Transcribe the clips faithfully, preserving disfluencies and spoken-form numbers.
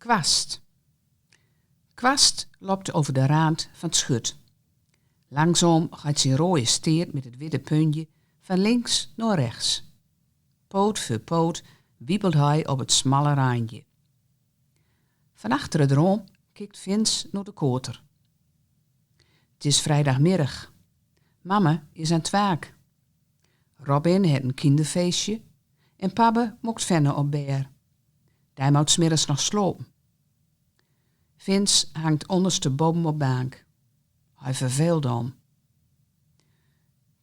Kwast. Kwast lopt over de raand van 't schut. Langzaam geit zien rooie steert met het witte puntje van links naar rechts. Poot voor poot wiebelt hij op het smalle raandje. Van achter het raam kijkt Vins naar de koter. Het is vrijdagmiddag. Mama is aan 't waak. Robin het een kinderfeestje en pabbe maakt venne op beer. Die maakt 's middags nog slapen. Vins hangt onderste boven op bank. Hij verveelt om.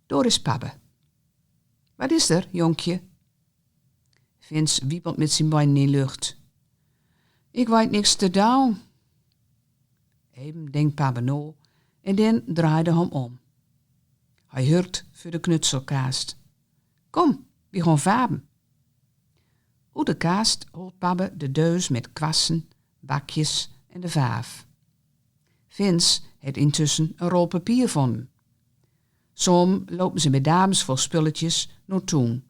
Daar is pabbe. Wat is er, jonkje? Vins wiebelt met zien bein in lucht. Ik weet niks te doen. Even denkt pabbe na en dan draait hij hem om. Hij hurkt voor de knutselkast. Kom, we gaan vaven. Uit de kast haalt pabbe de doos met kwassen, bakjes en de vaaf. Vins het intussen een rol papier van. Samen lopen ze met dames vol spulletjes naar toen.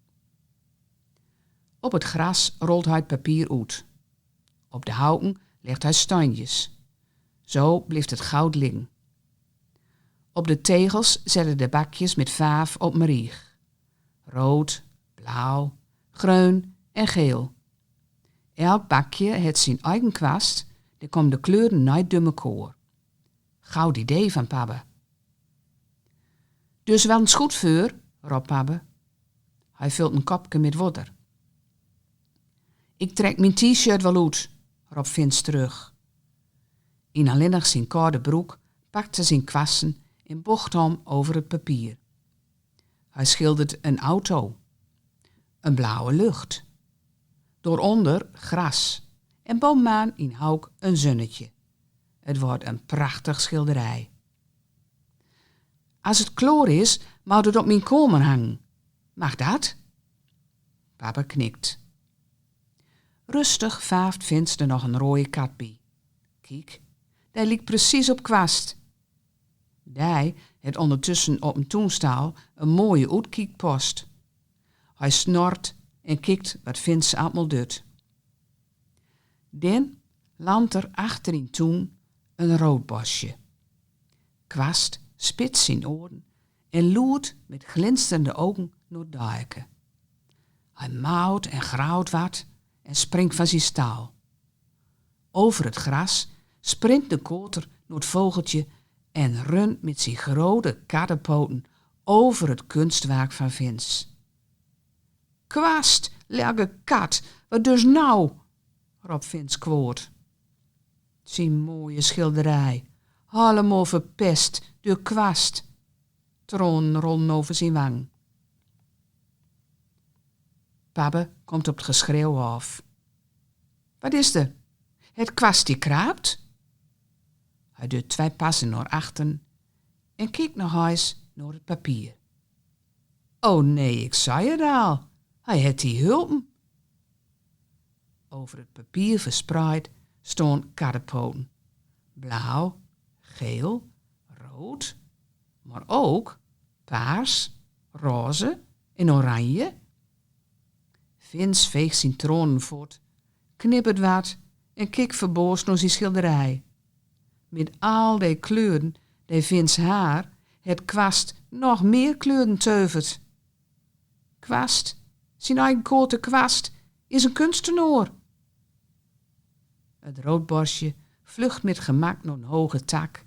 Op het gras rolt hij het papier uit. Op de houten legt hij standjes. Zo blijft het goud liggen. Op de tegels zetten de bakjes met vaaf op een rieg. Rood, blauw, groen en geel. Elk bakje het zien eigen kwast, die komen de kleuren nooit door elkaar. Goud idee van pabbe. Dus wel een schoot veur, ropt pabbe. Hij vult een kopje met water. Ik trek mijn t-shirt wel uit, ropt Vins terug. In alleen nog zijn koude broek pakt hij zijn kwassen en bocht hem over het papier. Hij schildert een auto. Een blauwe lucht. Daaronder gras. En bovenaan in hoek een zonnetje. Het wordt een prachtig schilderij. Als het klaar is, moet het op mijn kamer hangen. Mag dat? Papa knikt. Rustig vaaft Vins er nog een rode kat bij. Kiek, die liekt precies op Kwast. Die het ondertussen op een toenstaal een mooie uitkiekpost. Hij snort en kiekt wat Vins allemaal doet. Dan landt er achter in toen een roodborstje. Kwast spitst zien oren en loert met glinsterende ogen naar Daeke. Hij maut en graut wat en springt van zijn staal. Over het gras sprint de koter naar het vogeltje en runt met zijn grote kattenpoten over het kunstwerk van Vins. Kwast, lage kat, wat dus nou? Ropt Vins kwaad. Zien mooie schilderij, allemaal verpest door Kwast. Tranen rollen over zijn wang. Pabbe komt op het geschreeuw af. Wat is er? Het Kwast die kraapt? Hij duut twee passen naar achteren en kiekt nog eens naar het papier. O nee, ik zei het al. Hij het die hulpen. Over het papier verspreid staan kattenpoten. Blauw, geel, rood, maar ook paars, roze en oranje. Vins veegt zien tranen voort, knippert wat en kiekt verbaasd naar zijn schilderij. Met al die kleuren die Vins haet, het Kwast nog meer kleuren teuverd. Kwast, zien eigen koter Kwast, is een kunstenaar. Het roodborstje vlucht met gemak naar een hoge tak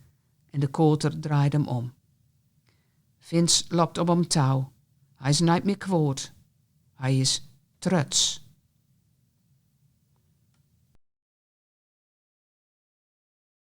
en de koter draait hem om. Vins loopt op hem toe. Hij is niet meer kwaad. Hij is trots.